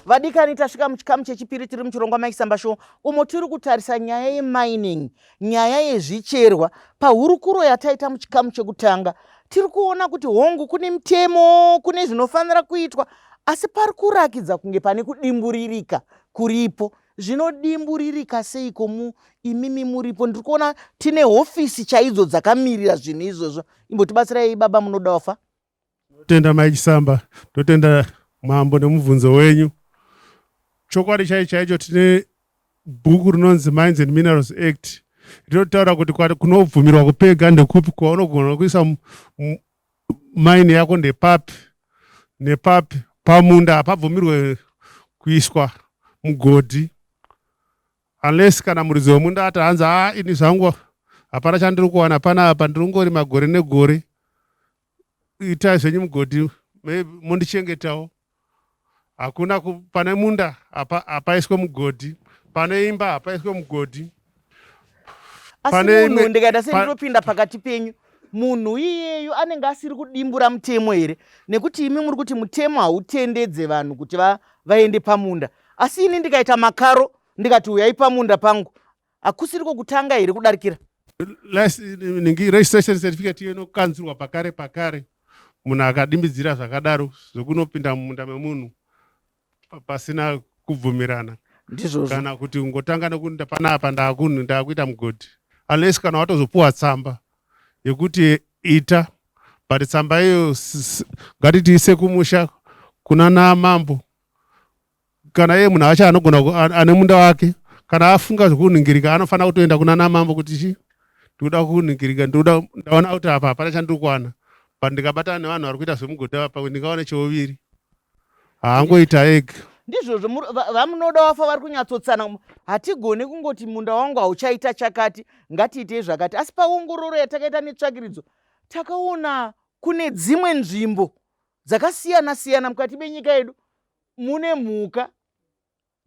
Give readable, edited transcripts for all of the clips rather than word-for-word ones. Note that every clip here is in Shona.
Vadikani, tasvika muchikamu chechipiri tiri muchirongwa Mike Samba Show, umo tiri kutarisa nyaya yemining, nyaya yezvicherwa. Pahurukuro yataita muchikamu chekutanga, tiri kuona kuti hongu kune mitemo, kune zvinofanira kuitwa, asi pari kurakidza kunge pane kudimburirika kuripo. Zvinodimburirika seiko mu imimi muripo? Ndiri kuona tine hofisi chaidzo dzakamirira zvinhu izvozvo. Imbotibatsirai baba munoda wafa. Totenda Mai Chisamba, totenda mambo nemubvunzo wenyu. Chokwadi chaicho chaicho, tine bhuku rinonzi Mines and Minerals Act, rinotaura kuti kunobvumirwa kupega ndekupi, kwaunogona kuisa mine yako ndepapi nepapi. Pamunda hapabvumirwe kuiswa mugodhi unless kana muridzi wemunda ati hanzi, "A, ini zvangu hapana chandiri kuwana panapa, ndiri kungorima gore negore, itai zvenyu mugodhi, maybe mundichengetawo." Hakuna pane munda hapaiswe mugodhi, pane imba hapaiswe mugodhi. Asi Pane munhu ndikaita sendinopinda pakati penyu, munhu iyeyu anenge asiri kudimbura mutemo here? Nekuti imi muri kuti mutemo hautendedze vanhu kuti vaende pamunda, asi ini ndikaita makaro ndikati uyai pamunda pangu, hakusiriko kutanga here kudarikira? Ningi registration certificate iyo inokanzurwa pakare pakare munhu akadimbidzira zvakadaro, zvekunopinda mumunda memunhu pasina kubvumirana. Ndizvozvo. Kana kuti ungotanga nekuti panapa ndakunhu ndakuita mugodhi, unless kana watozopuwa tsamba yekuti ita. But tsamba iyo ngatiti ise kumusha kuna namambo, kana iye munhu acho anogona ane munda wake, kana afunga zvekunhingirika, anofanira kutoenda kuna namambo kuti chi ndikuda kunhingirika, ndikuda, ndaona kuti apa hapana chandiri kuwana, but ndikabatana nevanhu vari kuita zvemugodhi apa ndingawane cheuviri. Haangoita ega. Ndizvozvo, vamunoda wafa vari kunyatsotsana. Hatigoni kungoti munda wangu hauchaita chakati, ngatiitei zvakati. Asi paongororo yatakaita netsvakiridzo, takaona kune dzimwe nzvimbo dzakasiyana siyana mukati menyika yedu mune mhuka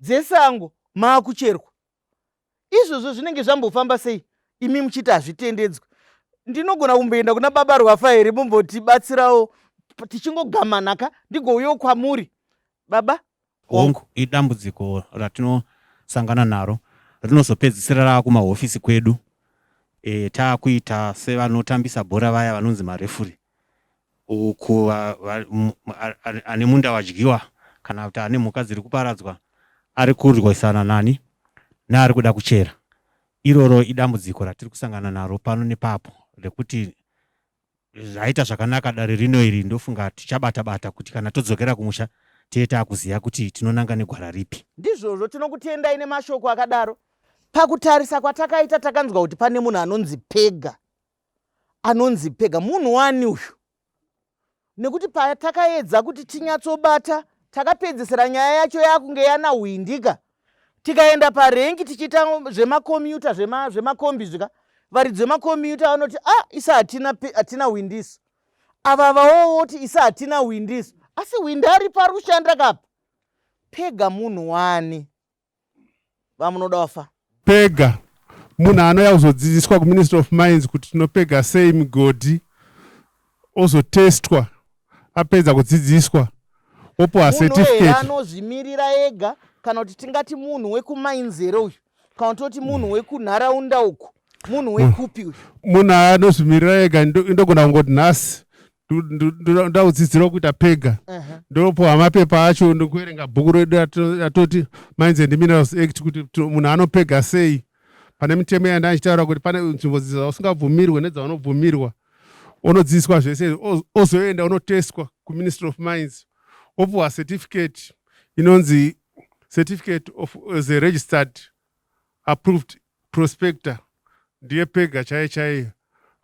dzesango maakucherwa. Izvozvo zvinenge zvambofamba sei imi muchiti hazvitendedzwi? Ndinogona kumboenda kuna baba Rwafa here, mumbotibatsirawo tichingogamanaka, ndigouyawo kwamuri baba? Hongu, idambudziko ratinosangana naro rinozopedzisira rava kumahofisi kwedu. Taakuita sevanotambisa bhora vaya vanonzi mareferee uku, ane munda wadyiwa kana kuti ane mhuka dziri kuparadzwa ari kurwisana nani neari kuda kuchera. Iroro idambudziko ratiri kusangana naro pano nepapo, rekuti zvaita zvakanaka dare rino iri. Ndofunga tichabata bata kuti kana todzokera kumusha tiye taakuziva kuti tinonanga negwara ripi. Ndizvozvo, tinokutendai nemashoko akadaro. Pakutarisa kwatakaita, takanzwa kuti pane munhu anonzi Pega. Anonzi Pega munhu wani uyu? Nekuti patakaedza kuti tinyatsobata, takapedzisira nyaya yacho yakunge yanahwindika. Tikaenda parengi tichiita zvemakomiyuta, zvemakombi zvika, varidzi vemakomiyuta vanoti, "A, ah, isa hatina hwindiso." Ava vawo voti, "Isa hatina hwindiso," asi hwindi aripo, ari kushanda kapa. Pega munhu wani, vamunoda wafa? Pega munhu anouya kuzodzidziswa kuMinistry of Mines kuti tinopega sei migodhi, ozotestwa. Apedza kudzidziswa, opuwa Munhu here certificate. anozvimirira ega, kana kuti tingati munhu wekumines here uyu, kana toti munhu wekunharaunda uku, munhu wekupi uyu? Munhu anozvimirira ega. Indogona kungoti nhasi ndakudzidzira kuita pega, ndopuwa mapepa acho, ndokuverenga bhuku redu ratoti Mines and Minerals Act kuti munhu anopega sei. Pane mitemo yanda achitaura kuti pane nzvimbo dzausingabvumirwe nedzaunobvumirwa. Unodzidziswa zvese, ozoenda unotestwa kuMinistry of Mines, opuwa certificate inonzi certificate of as a registered approved prospector. Ndiye pega chaiyo chaiyo.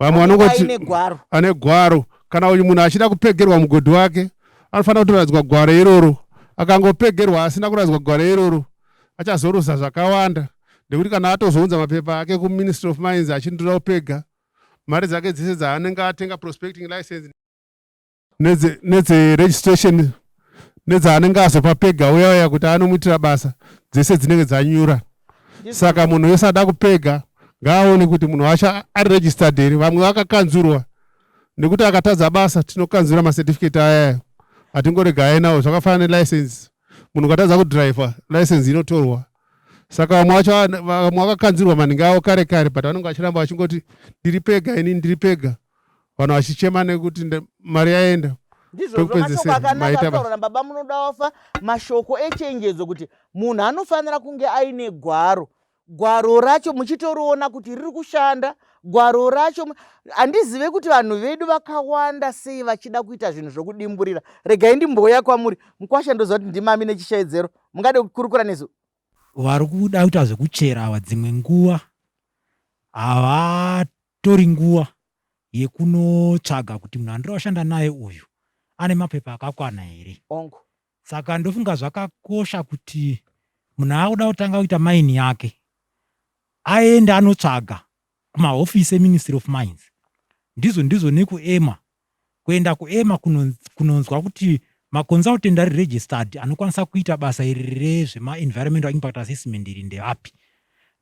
Vamwe vanongoti aine gwaro. Ane gwaro. Kana uyu munhu achida kupegerwa mugodhi wake, anofanira kutoradzwa gwaro iroro. Akangopegerwa asina kuradzwa gwaro iroro, achazoruza zvakawanda, nekuti kana atozounza mapepa ake kuMinistry of Mines achindoda kupega, mari dzake dzese dzaanenge atenga prospecting license nedzeregistration nedzaanenge azopa pega uya uya kuti anomuitira basa, dzese dzinenge dzanyura. Saka munhu wese ada kupega ngaaone kuti munhu wacho ari registered here. Vamwe vakakanzurwa nekuti akatadza basa. Tinokanzura macertificate ayaya, hatingorega ainawo. Zvakafanana nelicense. Munhu ukatadza kudhiraivha, license inotorwa. Saka vamwe vacho vamwe vakakanzirwa maningi avo kare kare, but vanenge vachiramba vachingoti ndiri pega ini, ndiri pega, vanhu vachichema nekuti mari yaenda. Ndizvozvo, mashoko akanaka ataurwa nababa Munodawafa, mashoko echenjedzo kuti munhu anofanira kunge aine gwaro. Gwaro racho muchitoriona kuti riri kushanda gwaro racho. Handizive kuti vanhu vedu vakawanda sei vachida kuita zvinhu zvokudimburira. Regai ndimboya kwamuri, mukwasha. Ndoziva kuti ndimami nechishaidzero mungade kukurukura nesu. Vari kuda kuita zvekuchera ava, dzimwe nguva havatori nguva yekunotsvaga kuti munhu andiri kushanda naye uyu ane mapepa akakwana here. Ongo. Saka ndofunga zvakakosha kuti munhu akuda kutanga kuita maini yake aende anotsvaga kumahofisi eMinistry of Mines, ndizvo nekuEMA, kuenda kuEMA kunonzwa kuti maconsultant ari registered anokwanisa kuita basa iri rezvemaenvironmental impact assessment iri ndevapi,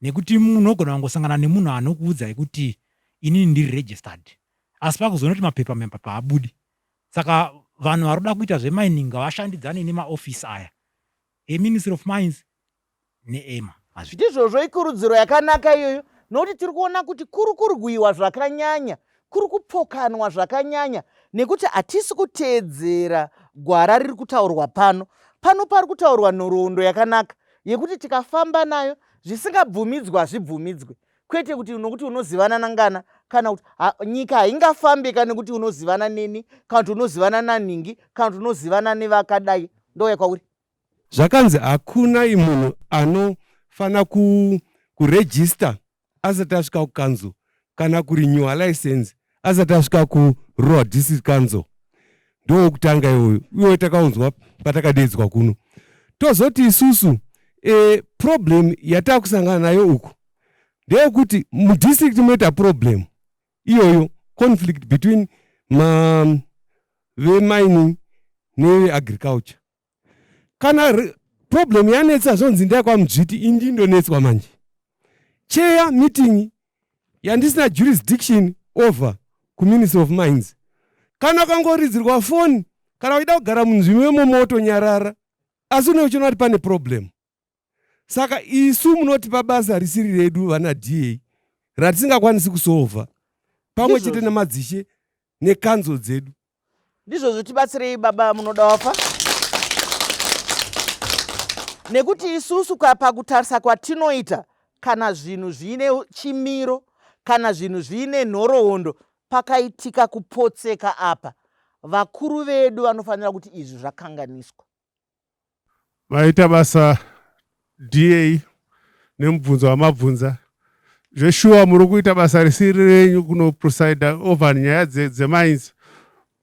nekuti munogona kungosangana nemunhu anokuudzai kuti inini ndiri registered, asi pakuzoona kuti mapepa abudi. Saka vanhu vari kuda kuita zvemining ngavashandidzane nemaofisi aya eMinistry of Mines neEMA. Ndizvozvo, ikurudziro yakanaka iyoyo, nokuti tiri kuona kuti kuri kurwiwa zvakanyanya, kuri kupokanwa zvakanyanya nekuti hatisi kuteedzera gwara riri kutaurwa pano. Pano pari kutaurwa nhoroondo yakanaka yekuti tikafamba nayo, zvisingabvumidzwa hazvibvumidzwe, kwete kuti nokuti unozivana nangana kana kuti nyika haingafambika nekuti unozivana neni kana kuti unozivana nanhingi kana kuti unozivana nevakadai. Ndouya kwauri. Zvakanzi hakuna munhu anofanira kurejista asati asvika kukanzuru, kana kurenewa license asati asvika kurural district council. Ndowokutanga iwoyo. Iwoyo takaunzwa patakadedzwa kuno. Tozoti isusu problem yatakusangana nayo uku ndeyekuti mudistrict munoita problem iyoyo, conflict between ma vemining neveagriculture. Kana problem yanetsa, zvonzi ndeyakwamudzviti, indi ndonetswa manje chair meeting yandisina jurisdiction over kuMinistry of Mines. Kana ukangoridzirwa foni, kana uchida kugara munzvimbo imomo, wotonyarara, asi une uchiona kuti pane problem. Saka isu munotipa basa risiri redu, vana DA, ratisingakwanisi kusolva pamwe chete namadzishe nekanzo dzedu. Ndizvozvo, tibatsirei, baba Munodawafa, nekuti isusu pakutarisa kwatinoita, kana zvinhu zviine chimiro, kana zvinhu zviine nhoroondo, pakaitika kupotseka apa, vakuru vedu vanofanira kuti izvi zvakanganiswa. Vaita basa, DA, nemubvunzo wamabvunza. Zveshuwa muri kuita basa risiri renyu kunopresida over nyaya dzemines.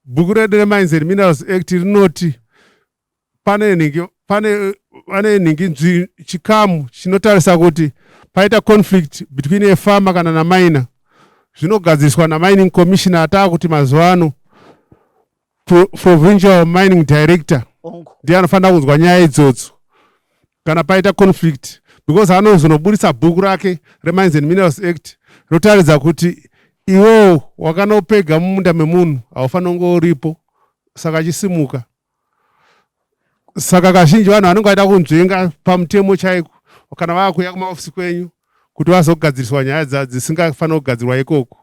Bhuku redu reMines and Minerals Act rinoti pane nhingi chikamu chinotarisa kuti paita conflict between a farmer kana naminer, zvinogadziriswa namining commissioner, ataa kuti mazuva ano provincial mining director. Ndiye anofanira kunzwa nyaya idzodzo kana paita conflict, because anozonobudisa bhuku rake reMines and Minerals Act rotaridza kuti iwewo wakanopega mumunda memunhu haufaniri kunge uripo, saka chisimuka. Saka kazhinji vanhu vanenge vaida kunzvenga pamutemo chaiko kana vava kuuya kumaofisi kwenyu kuti vazogadziriswa nyaya dzisingafaniri kugadzirwa ikoko.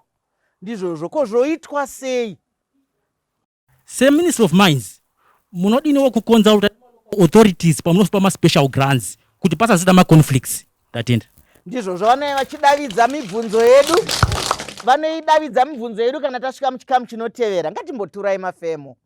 Ndizvozvo, ko zvoitwa sei? SeMinistry of Mines, munodiniwo kuconsulta authorities pamunopa maspecial grants kuti pasazita maconflicts? Ndatenda. Ndizvozvo, vanenge vachidavidza mibvunzo yedu, vanoidavidza mibvunzo yedu kana tasvika muchikamu chinotevera. Ngatimboturai mafemo.